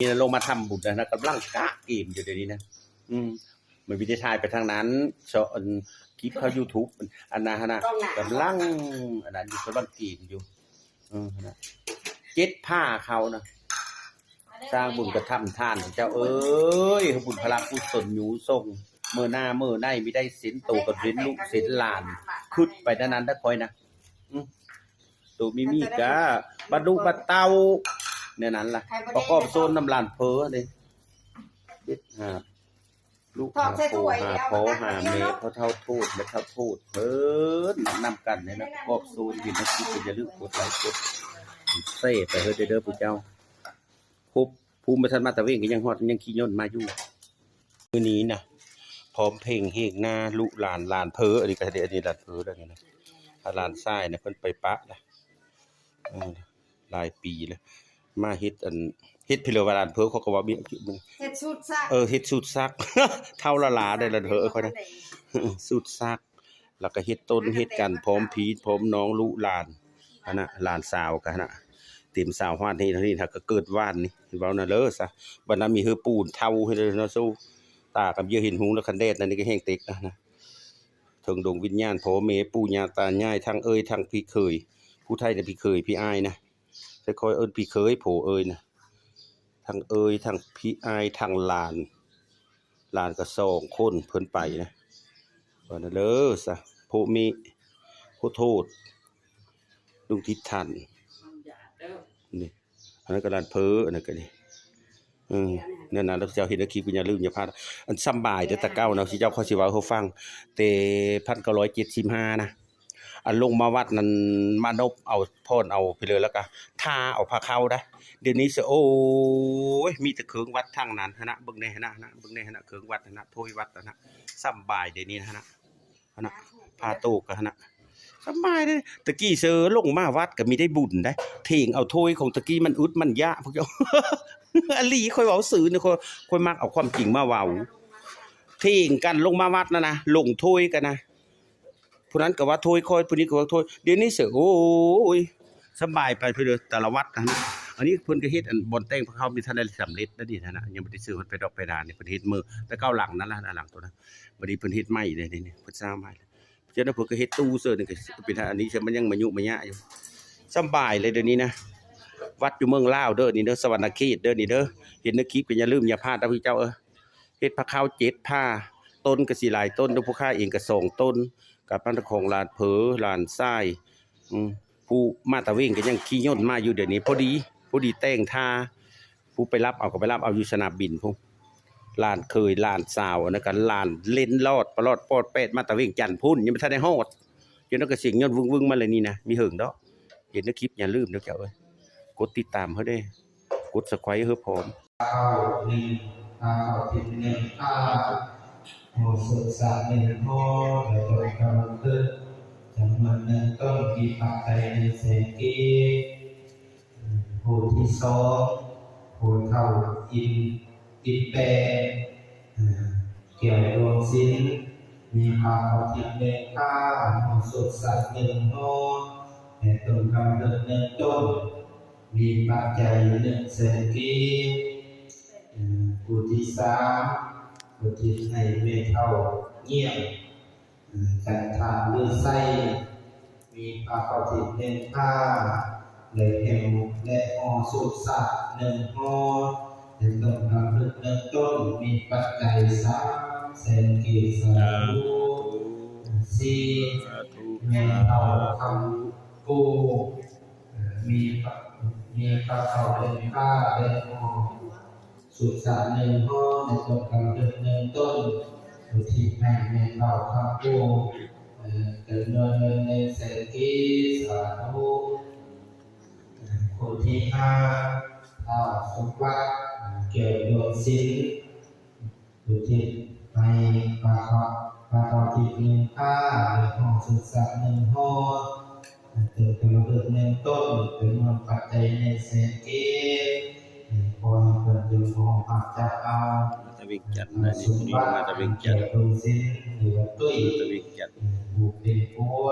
ນີ້ລະ ລົງມາທຳບຸນນະ ກຳລັງກະເກມຢູ່ດຽວນີ້ນະ. ອືມ ມັນມີແຕ່ຖ່າຍໄປທາງນັ້ນ ເຊາະ ອັນ ຄລິບເຂົ້າຢູທູບ ອັນນັ້ນຫັ້ນນະ ກຳລັງ ອັນນັ້ນຢູ່ ກຳລັງເກມຢູ່. ເອີ ຫັ້ນນະ ເຈັດພາເຂົ້ານະ. ສ້າງບຸນກະທຳທານເຈົ້າເອີຍ ໃຫ້ບຸນພະລາກຸສົນຍູສົ່ງ ເມື່ອໜ້າເມື່ອໃນມີໄດ້ເຊັ່ນໂຕກັບເຊັ່ນລູກເຊັ່ນຫຼານ ຄຶດໄປແນວນັ້ນເດີຂ້ອຍນະ. ອືມ ໂຕມີມີກະບັດລູກບັດເຕົ້າ ແນວນັ້ນລະ ປະກອບໂຊນນຳຫຼານເພີເດ້. ເຮັດຫາລູກຫາໂປຫາພໍ່ຫາແມ່ ພໍ່ເຖົ້າໂທດ ແມ່ເຖົ້າໂທດ ເພິ່ນນຳກັນໃຫ້ນະ ປະກອບໂຊນ ເຫັນແລ້ວຄິດກໍຢ່າລືມກົດໄລກົດແຊໄປເດີ້ ເດີຜູ້ເຈົ້າ. ຄົບ ພູມບໍ່ທັນມາຕະເວງກໍຍັງຮອດ ຍັງຂີ່ຍົນມາຢູ່. ມື້ນີ້ນະ ພ້ອມເພັງເຮກນາ ລູກຫຼານ ຫຼານເພີ ອັນນີ້ກໍ ອັນນີ້ຫຼານເພີແລ້ວນີ້ນະ ຫຼານຊາຍນະ ເພິ່ນໄປປະນະ ເອີ ຫຼາຍປີແລ້ວ ມາເຮັດອັນ ເຮັດ ເພິ່ນເອີ້ນວ່າຫຼານເພີ ເຂົາກໍເວົ້າ ເຮັດສູດສັກ ເອີ ເຮັດສູດສັກ ເຖົ້າລະຫຼາໄດ້ລະເຮີ້ຍ ຂ້ອຍນະ ສູດສັກ ແລ້ວກໍເຮັດຕົນເຮັດກັນ ພ້ອມພີ່ພ້ອມນ້ອງລູກຫຼານຫັ້ນນະ ຫຼານສາວກໍຫັ້ນນະ ເຕັມຊາວຮອດນີ້ ເທົ່ານີ້ຫາກະເກີດຫວ່ານນີ້ ເວົ້ານະເລີຊະ ບັດນັ້ນມີເຮີປູນເທົາໃຫ້ເລີຍເນາະ ໂຊ ຕາກັບເຍືອເຫັນຮຸງ ແລ້ວຄັນແດດນັ້ນນີ້ກໍແຮງເຕັກນະ ເຖິງດວງວິນຍານພໍ່ແມ່ປູ່ຍ່າຕາຍາຍ ທັງເອີຍທັງພີ່ເຂີຍ ຜູ້ໄທນະພີ່ເຂີຍ ພີ່ອ້າຍນະ ແຕ່ຂ້ອຍເອີ້ນພີ່ເຂີຍ ໂພເອີຍນະ ທັງເອີຍທັງພີ່ອ້າຍທັງຫຼານ ຫຼານກໍສອງຄົນ ເພິ່ນໄປນະ ວ່ານະເລີຊະ ໂພເມ ໂພໂທດ ລຸງທິດທັນ ນີ້ ອັນນັ້ນກໍຫຼານເພີ ອັນນັ້ນກໍນີ້ ເອີ ນັ້ນນະ ແລ້ວເຈົ້າເຫັນໃນຄລິບກໍຢ່າລືມຢ່າພາດ ອັນສຳບາຍເດີ ແຕ່ເກົ່ານະ ຊິເຈົ້າ ຂ້ອຍຊິເວົ້າໃຫ້ຟັງ ແຕ່ພັນເກົ້າຮ້ອຍເຈັດສິບຫ້ານະ ອັນລົງມາວັດນັ້ນ ມານົບເອົາ ຜ່ອນເອົາໄປເລີຍ ແລ້ວກໍທາເອົາພາເຂົ້າໄດ໋. ດຽວນີ້ຊະ ໂອ້ຍ ມີແຕ່ເຄິ່ງວັດທັງນັ້ນຫັ້ນນະ ເບິ່ງແດ່ຫັ້ນນະ ເບິ່ງແດ່ຫັ້ນນະ ເຄິ່ງວັດຫັ້ນນະ ຖ້ວຍວັດຫັ້ນນະ ສຳບາຍດຽວນີ້ຫັ້ນນະ ຫັ້ນນະ ພາໂຕກຫັ້ນນະ ສຳບາຍເດ້. ຕະກີ້ເຊີລົງມາວັດກໍມີໄດ້ບຸນໄດ໋ ເຖງເອົາຖ້ວຍຂອງຕະກີ້ ມັນອຶດມັນຢາກ ພວກເຈົ້າ ອີ່ຫຼີ ຂ້ອຍເວົ້າຊື່ນີ້ ຂ້ອຍ ຂ້ອຍມັກເອົາຄວາມຈິງມາເວົ້າ ເຖງກັນລົງມາວັດນັ້ນນະ ລົງຖ້ວຍກັນນະ ຜູ້ນັ້ນກໍວ່າຖ້ວຍຂ້ອຍ ຜູ້ນີ້ກໍວ່າຖ້ວຍ ດຽວນີ້ເສີ ໂອ້ຍ ສະບາຍໄປເພິ່ນເດີ ແຕ່ລະວັດຫັ້ນນະ. ອັນນີ້ເພິ່ນກໍເຮັດ ອັນ ບ່ອນແຕ່ງພວກເຮົາບໍ່ທັນໄດ້ສຳເລັດນະ ນີ້ຫັ້ນນະ ຍັງບໍ່ໄດ້ຊື້ຮອດໄຟດອກໄຟດານນີ້ ເພິ່ນເຮັດມື້ແຕ່ເກົ່າຫຼັງນັ້ນລະ ຫຼັງໂຕນັ້ນ ບັດນີ້ເພິ່ນເຮັດໃໝ່ເດ້ ນີ້ ນີ້ ເພິ່ນສ້າງໃໝ່ ເຈົ້ານະ ເພິ່ນກໍເຮັດຕູ້ເສີນີ້ ກໍເປັນອັນນີ້ ມັນຍັງມາຍຸມາຍະຢູ່ ສະບາຍເລີຍດຽວນີ້ນະ. ວັດຢູ່ເມືອງລາວເດີ ນີ້ເດີ ສະຫວັນນະເຂດເດີ ນີ້ເດີ ເຫັນໃນຄລິບກໍຢ່າລືມຢ່າພາດເດີ ພີ່ເຈົ້າເອີຍ. ເຮັດພາເຂົ້າເຈັດພາ ຕົ້ນກໍຊິຫຼາຍຕົ້ນ ແຕ່ຜູ້ຂ້າເອງກໍສອງຕົ້ນ ກັບທາງຂອງຫຼານເພີ ຫຼານຊາຍ ອືມ ຜູ້ມາຕະເວງກໍຍັງຂີ່ຍົນມາຢູ່ດຽວນີ້ ພໍດີ ພໍດີແຕ່ງທ່າ ຜູ້ໄປຮັບເອົາກໍໄປຮັບເອົາຢູ່ສະໜາມບິນພຸ້ນ ຫຼານເຂີຍ ຫຼານສາວ ອັນນັ້ນກໍຫຼານເລັນລອດປະຫຼອດປອດແປດ ມາແຕ່ວຽງຈັນພຸ້ນ ຍັງບໍ່ທັນໄດ້ຮອດ ຈົນນັ້ນກໍສຽງຍົນວຶ້ງໆມາແລ້ວນີ້ນະ ມີເຫິງດອກ. ເຫັນໃນຄລິບຢ່າລືມເດີເຈົ້າເອີຍ ກົດຕິດຕາມເຮົາເດ້ ກົດ Subscribe ເຮົາພ້ອມ. ເຂົ້າໜຶ່ງ ພາເຂົ້າທິບໜຶ່ງ ພາຫົວສົດສາກໜຶ່ງຫໍ່ ແລະ ຕົ້ນກຳມະພຶດ ຈຳນວນໜຶ່ງຕົ້ນ ມີປັດໄຈໜຶ່ງແສນກີບ. ຜູ້ທີສອງ ຜູ້ເຖົ້າອິນ ອິນແປງ ແກ້ວດວງສິນ ມີພາເຂົ້າທິບໜຶ່ງພາ ຫົວສົດສາກໜຶ່ງຫໍ່ ແລະ ຕົ້ນກຳມະພຶດໜຶ່ງຕົ້ນ ມີປັດໄຈໜຶ່ງແສນກີບ. ຜູ້ທີສາມ ອຸທິດໃຫ້ແມ່ເຖົ້າງຽມ ຈັນທາລືໄຊ ມີພາເຂົ້າທິບໜຶ່ງພາ ແລະ ແຮມ ແລະ ຫໍ່ສຸດສາກໜຶ່ງຫໍ່ ແລະ ຕົ້ນກຳມະພຶດໜຶ່ງຕົ້ນ ມີປັດໄຈສາມແສນກີບ. ສາທຸ. ສີ່ ສາທຸ ແມ່ເຖົ້າຄຳປູ ມີພາ ມີພາເຂົ້າໜຶ່ງພາ ແລະ ຫໍ່ ສຸດສາກໜຶ່ງຫໍ່ ແລະ ຕົ້ນກຳມະພຶດໜຶ່ງຕົ້ນ ອຸທິດໃຫ້ແມ່ເຖົ້າຄຳປູ ເອີ ຈຳນວນເງິນໜຶ່ງແສນກີບ. ສາທຸ. ຄົນທີຫ້າ ທ້າວສົມບັດ ແກ້ວດວງສິນ ອຸທິດໃຫ້ພາເຂົ້າ ພາເຂົ້າທິບໜຶ່ງພາ ແລະ ຫໍ່ສຸດສາກໜຶ່ງຫໍ່ ແລະ ຕົ້ນກຳມະພຶດໜຶ່ງຕົ້ນ ຈຳນວນປັດໄຈໜຶ່ງແສນກີບ. ຂໍໃຫ້ເພິ່ນຈົ່ງພາຈັບເອົາ ມາແຕ່ວຽງຈັນນະ ນີ້ຜູ້ນີ້ມາແຕ່ວຽງຈັນ ແກ້ວດວງສິນ ຫຼືວ່າຕຸ້ຍ ມາແຕ່ວຽງຈັນ ຜູ້ເປັນຜົວ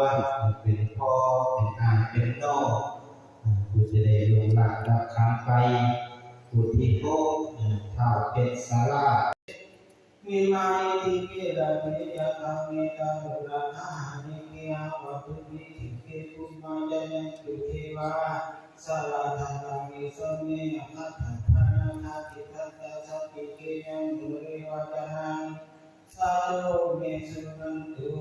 ເປັນພໍ່ ເປັນອ້າຍ ເປັນນ້ອງ ຜູ້ຈະໄດ້ລ່ວງລັບກັບຄຳໄປ ຜູ້ທີ່ຫົກ ທ້າວເພັດສາລາ. ວິມານຕິເກລະເນ ຍະຖາເມຕາລຸລະທະຫານິເກ ຫະວະຕຸ ວິທິເກ ພູມາຈາຍັນຕຸ ເທວາ ສະລະທາຣາເມ ສະເມ ຍະຄະທາທານາທາ ຕິດທັນຕາ ສັກກິເກ ຍະໂມ ເຣວະຕະນາ ສາທຸ ເມ ສຸນັນຕຸ.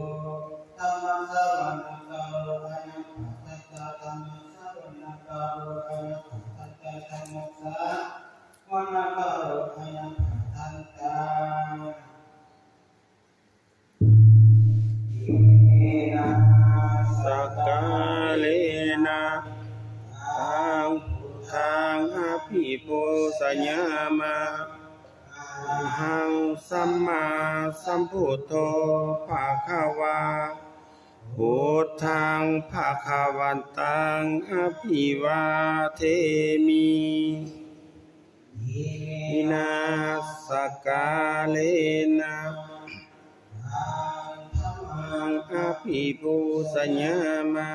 ທຳມະສະວະນະກາໂລ ອະຍັງປະທັດຕາ ທຳມະສະວະນະກາໂລ ອະຍັງປະທັດຕາ ທຳມະສະວະນະກາໂລ ອະຍັງປະທັດຕາ. ອິເມນະ ສະກາເລນະ ຕັງ ພຸດທັງ ອະພິປູຊະຍາມະ ອະຫັງ ສຳມາສຳພຸດໂທ ພະຄະວາ ພຸດທັງ ພະຄະວັນຕັງ ອະພິວາເທມິ. ອິເມນະ ສະກາເລນະ ຕັງ ທຳມັງ ອະພິປູຊະຍາມະ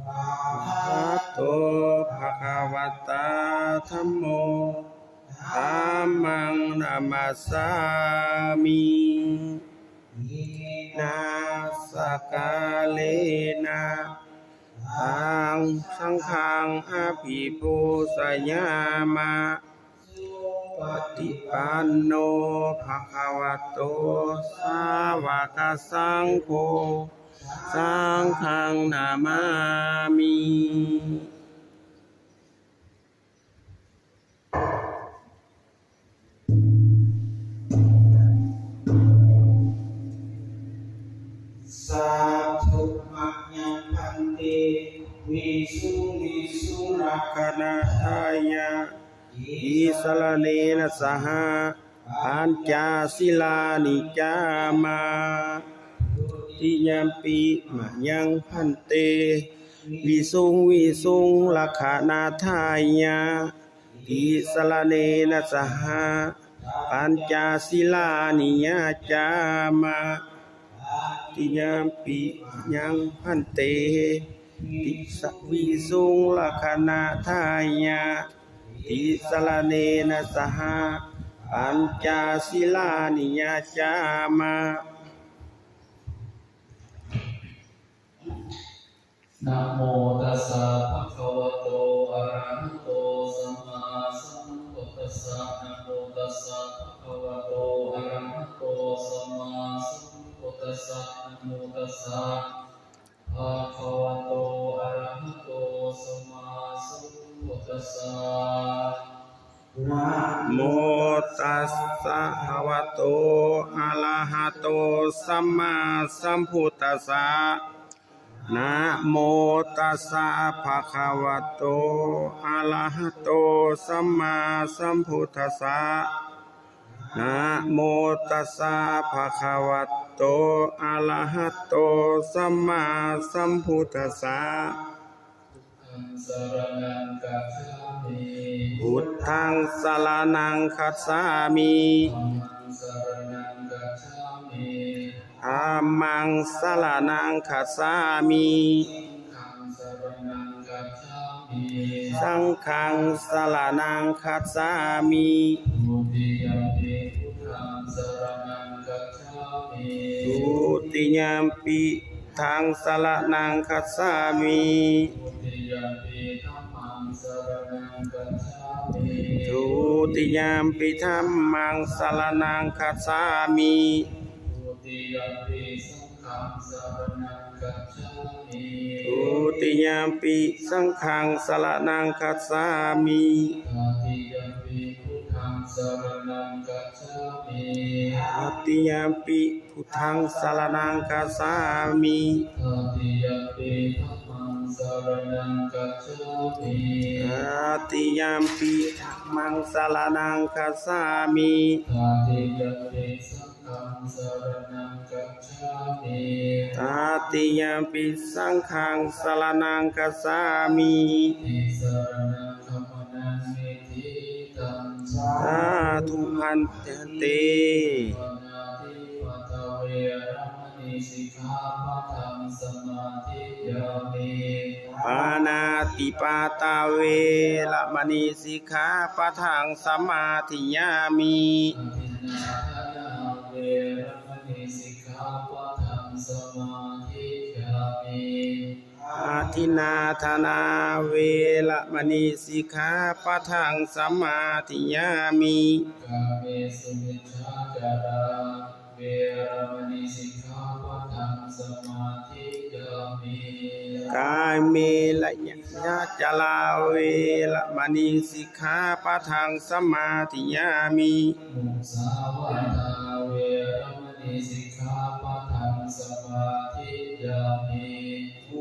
ວະຫະໂຕ ພະຄະວະຕາ ທຳໂມ ທຳມັງ ນະມັດສາມິ. ອິເມນະ ສະກາເລນະ ຕັງ ສັງຄັງ ອະພິປູຊະຍາມະ ສຸປະຕິປັນໂນ ພະຄະວະໂຕ ສາວະກະສັງໂຄ ສັງຄັງ ນະມາມິ. ສາທຸ ມະຍັງ ພັນເຕ ວິສຸງ ວິສຸງ ລັກຂະນະທາຍະ ຕິສະລະເນນະ ສະຫະ ປັນຈະສີລານິ ຈາມະ. ທຸຕິຍຳປິ ມະຍັງ ພັນເຕ ວິສຸງ ວິສຸງ ລັກຂະນະທາຍະ ຕິສະລະເນນະ ສະຫະ ປັນຈະສີລານິ ຍາຈາມະ. ທຸຕິຍຳປິ ມະຍັງ ພັນເຕ ຕິສະ ວິສຸງ ລັກຂະນະທາຍະ ຕິສະລະເນນະ ສະຫະ ປັນຈະສີລານິ ຍາຈາມະ. ນະໂມຕັດສະ ພະຄະວະໂຕ ອະລະຫະໂຕ ສຳມາສຳພຸດທັດສະ. ນະໂມຕັດສະ ພະຄະວະໂຕ ອະລະຫະໂຕ ສຳມາສຳພຸດທັດສະ. ນະໂມຕັດສະ ພະຄະວະໂຕ ອະລະຫະໂຕ ສຳມາສຳພຸດທັດສະ. ນະໂມຕັດສະ ພະຄະວະໂຕ ອະລະຫະໂຕ ສຳມາສຳພຸດທັດສະ. ນະໂມຕັດສະ ພະຄະວະໂຕ ອະລະຫະໂຕ ສຳມາສຳພຸດທັດສະ. ນະໂມຕັດສະ ພະຄະວະໂຕ ອະລະຫະໂຕ ສຳມາສຳພຸດທັດສະ. ສະລະນັງ ພຸດທັງ ສະລະນັງ ຄັດສາມິ. ທຳມັງ ສະລະນັງ ຄັດສາມິ. ສັງຄັງ ສະລະນັງ ຄັດສາມິ. ທຸຕິຍຳປິ ພຸດທັງ ສະລະນັງ ຄັດສາມິ. ທຸຕິຍຳປິ ທັງ ສະລະນັງ ຄັດສາມິ. ທຸຕິຍຳປິ ທຳມັງ ສະລະນັງ ຄັດສາມິ. ທຸຕິຍຳປິ ທຳມັງ ສະລະນັງ ຄັດສາມິ. ທຸຕິຍຳປິ ສັງຄັງ ສະລະນັງ ຄັດສາມິ. ທຸຕິຍຳປິ ສັງຄັງ ສະລະນັງ ຄັດສາມິ. ຕະຕິຍຳປິ ພຸດທັງ ສະລະນັງ ຄັດສາມິ. ຕະຕິຍຳປິ ພຸດທັງ ສະລະນັງ ຄັດສາມິ. ຕະຕິຍຳປິ ທຳມັງ ສະລະນັງ ຄັດສາມິ. ຕະຕິຍຳປິ ທຳມັງ ສະລະນັງ ຄັດສາມິ. ຕະຕິຍຳປິ ສັງຄັງ ສະລະນັງ ຄັດສາມິ. ຕະຕິຍຳປິ ສັງຄັງ ສະລະນັງ ຄັດສາມິ. ຕິສະລະນັງ ຂະມະນັງ ນິທິຕັງ. ສາທຸ ພັນເຕ. ປານາຕິປາຕາ ເວລະມະນີ ສິກຂາປະທັງ ສະມາທິຍາມິ. ປານາ ຕິปาตາ ເວລະມະນີ ສິກຂາປະທັງ ສະມາທິຍາມິ. ອະທິນນາທານາ ເວລະມະນີ ສິກຂາປະທັງ ສະມາທິຍາມິ. ອະທິນນາທານາ ເວລະມະນີ ສິກຂາປະທັງ ສະມາທິຍາມິ. ກາເມສຸມິດສາຈາລາ ເວລະມະນີ ສິກຂາປະທັງ ສະມາທິຍາມິ. ກາເມລະຍະມະຊາຈາລາ ເວລະມະນີ ສິກຂາປະທັງ ສະມາທິຍາມິ. ມຸສາວາທາ ເວລະມະນີ ສິກຂາປະທັງ ສະມາທິຍາມິ.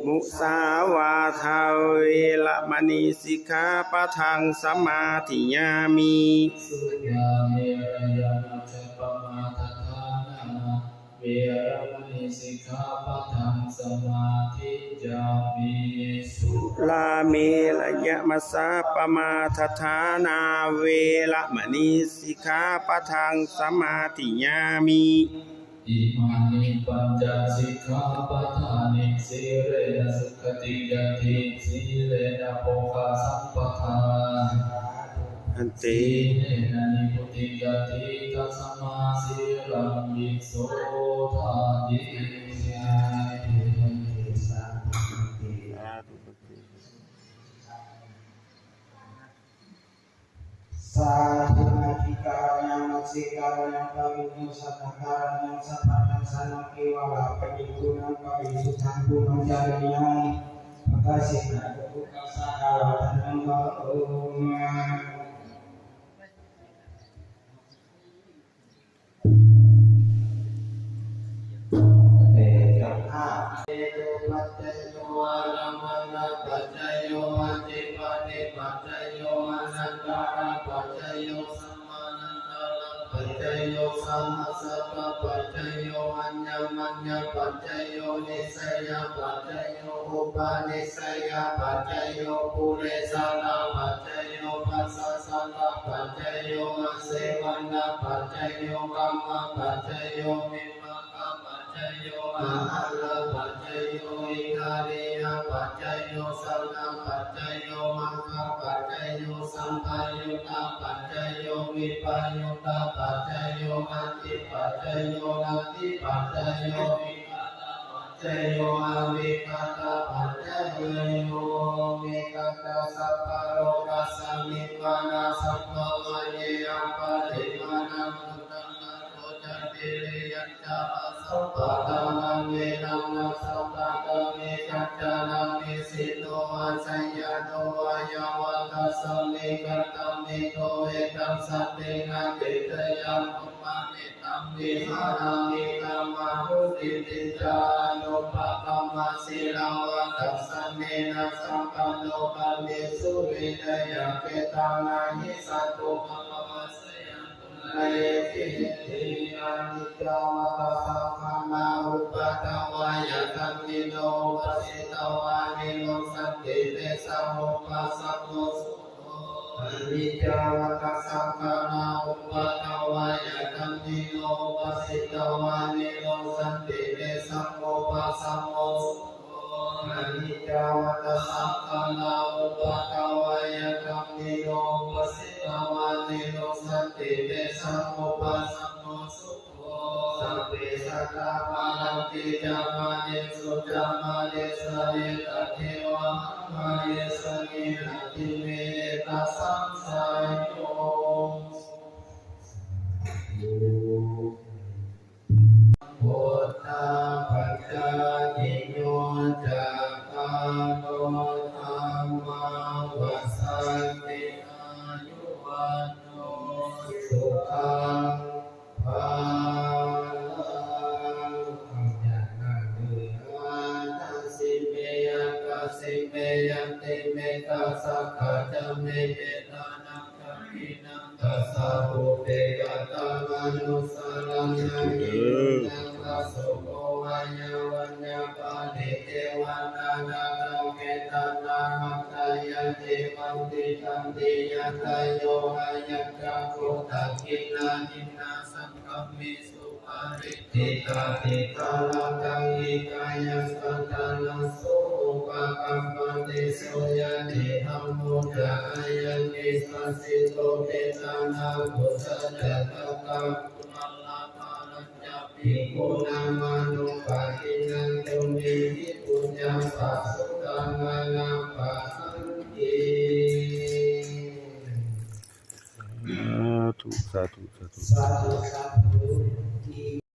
ມຸສາວາທາ ເວລະມະນີ ສິກຂາປະທັງ ສະມາທິຍາມິ. ສຸລາເມລະຍະມັດຈະປະມາທະຖານາ ເວລະມະນີ ສິກຂາປະທັງ ສະມາທິຍາມິ. ສຸລາເມລະຍະມັດຈະປະມາທະຖານາ ເວລະມະນີ ສິກຂາປະທັງ ສະມາທິຍາມິ. ອິມານິປັນຈະສິກຂາປະທານິ ສີເລນະສຸຂະຕິງຍັດຖິ ສີເລນະໂພຄະສັມປະທາ ອັນຕິ ສີເລນະນິບພຸຕິງຍັດຖິ ຕັດສະມາສີລັງວິໂສທາຕິ. ສາທຸ ສາທຸ ສາທຸ ອະທິກາຣະຍາ ມັດສິກາຣະຍາ ປະລິໂຍຊະນະກາຣະຍາ ສັບພະທັດສະນະ ເກວະລາ ປະລິໂຍນະ ປະລິສຸດທັງ ພູມະຈາຣິຍັງ ພະກາສິກາ ໂອໂຄຄະສະ ອາຣາທະນັງ ວະໂອມາ. ເອກະພາບ ເຫຕຸປັດຈະໂຍ ອາລຳມະນະປັດຈະໂຍ ອະທິປະຕິປັດຈະໂຍ ອະນັນຕະລະປັດຈະໂຍ ສະມານັນຕະລະປັດຈະໂຍ ສະຫັດສະປະປັດຈະໂຍ ອັນຍະມັນຍະປັດຈະໂຍ ນິສສະຍະປັດຈະໂຍ ອຸປະນິສສະຍະປັດຈະໂຍ ປຸເຣສາຕະປັດຈະໂຍ ປັດສະສາຕະປັດຈະໂຍ ອາຊີວະນະປັດຈະໂຍ ກຳມະປັດຈະໂຍ ວິ ປາກະປັດຈະໂຍ ອາຫາລະປັດຈະໂຍ ອິນທະລິຍະປັດຈະໂຍ ສະນະປັດຈະໂຍ ມັງຄະປັດຈະໂຍ ສຳປະຍຸດຕະປັດຈະໂຍ ວິປະຍຸດຕະປັດຈະໂຍ ອະທິປັດຈະໂຍ ນະທິປັດຈະໂຍ ວິກະຕະປັດຈະໂຍ ອະວິກະຕະປັດຈະໂຍ ວິກະຕະ ສັບພະໂລກັດສະມິງ ວານາສັງ ພະວະເຍ ອະປະລິມານາ ໂຕຈະ ວິລິຍັງຈະ ອະສັບປະທານາ ເວລະນະສັບປະທາ ເມ ຈັດຈານາ ເມ ສິນໂນ ອາສະຍະໂນ ວາຍາວະທັດສະເມ ກັດຕະເມ ໂຕ ເອຕັງ ສັນຕິນາ ທິຖະຍາ ໂພມະ ເມ ຕັງ ວິຫາຣາມິ ກາມາ ໂຫຕິ ຕິນຈາ ອະນຸປະກຳມະ ສີລະວະທັດສະເມນະ ສຳປັນໂນ ກາເມສຸ ວິນະຍະ ເກຕະ ນາຫິ ສັນຕຸ ກຳມະ ວັດສະຍັງ ອະນິດຈາ ວັດຕະ ສັງຂານາ ອຸປະທະວາຍະ ທຳມິໂນ ອຸປະສິຕະວາ ນິໂຣດສັນຕິ ເຕສັງ ອຸປະສຳໂມ ສຸ ອະນິດຈາ ວັດຕະ ສັງຂານາ ອຸປະທະວາຍະ ທຳມິໂນ ອຸປະສິຕະວາ ນິໂຣດສັນຕິ ເຕສັງ ອຸປະສຳໂມ ສຸໂຂ ອະນິດຈາ ວັດຕະ ສັງຂານາ ອຸປະທະວາຍະ ທຳມິໂນ ອຸປະສິຕະວາ ນິໂຣດສັນຕິ ເຕສັງ ອຸປະສຳໂມ ສຸໂຂ ສັບເພ ສັດຕາ ມະລັນຕິ ຈາມາເນ ສຸ ຈາມາເນ ສະເລ ຕະເທ ວະ ມະ ເຍ ສະເມ ນະ ທິ ເມ ເອຕະ ສັງ ສາໂຍ ໂພທາປັນຈາຍິໂຍ ຈັດຕາໂລ ທຳມາ ວັດສັນຕິ ອາຍຸ ວັນໂນ ສຸຂັງ ພະລັງ ອາຍະນະ ເອ ອານະ ສິ ເມ ຍະ ກະ ສິ ເມ ຍະ ຕິ ເມ ກະ ສະ ກະ ຈະ ເມ ເມ ຕາ ນະ ກະ ກິ ນະ ກະ ສະ ປຸ ເປ ກະ ຕະ ມະ ນຸ ສະ ຣະ ນະ ກິ ໂຍ ຍະ ກະ ໂສ ໂກ ວາ ຍາ ວັນ ຍາ ປາ ຣິ ເຕ ວະ ນາ ນະ ກະ ເກ ຕະ ນະ ມັດ ຕະ ຍະ ເອ ວັງ ຕິ ຕັງ ຕິ ຍະ ຕະ ໂຍ ອາ ຍະ ຈະ ໂຄ ຕະ ກິ ນະ ກິ ນະ ສັງ ຄະ ເມ ສຸ ປາ ຣິ ທິ ຕາ ທິ ຕາ ລະ ກະ ນິ ກາ ຍະ ສະ ຕະ ນະ ໂສ ปะกัมมันติ โส ยะติ ธัมโม จะ อายัง นิสสัสสิโต เปตานา ปุสสะ จะ ตัตตา ปุตตะ ลาภานัญจะ ภิกขุนัง มานุปะทินนัง ตุมหิ ภิกขุญญา ปะสุตัง มานา ปะสันติ สาธุ สาธุ สาธุ สาธุ สาธุ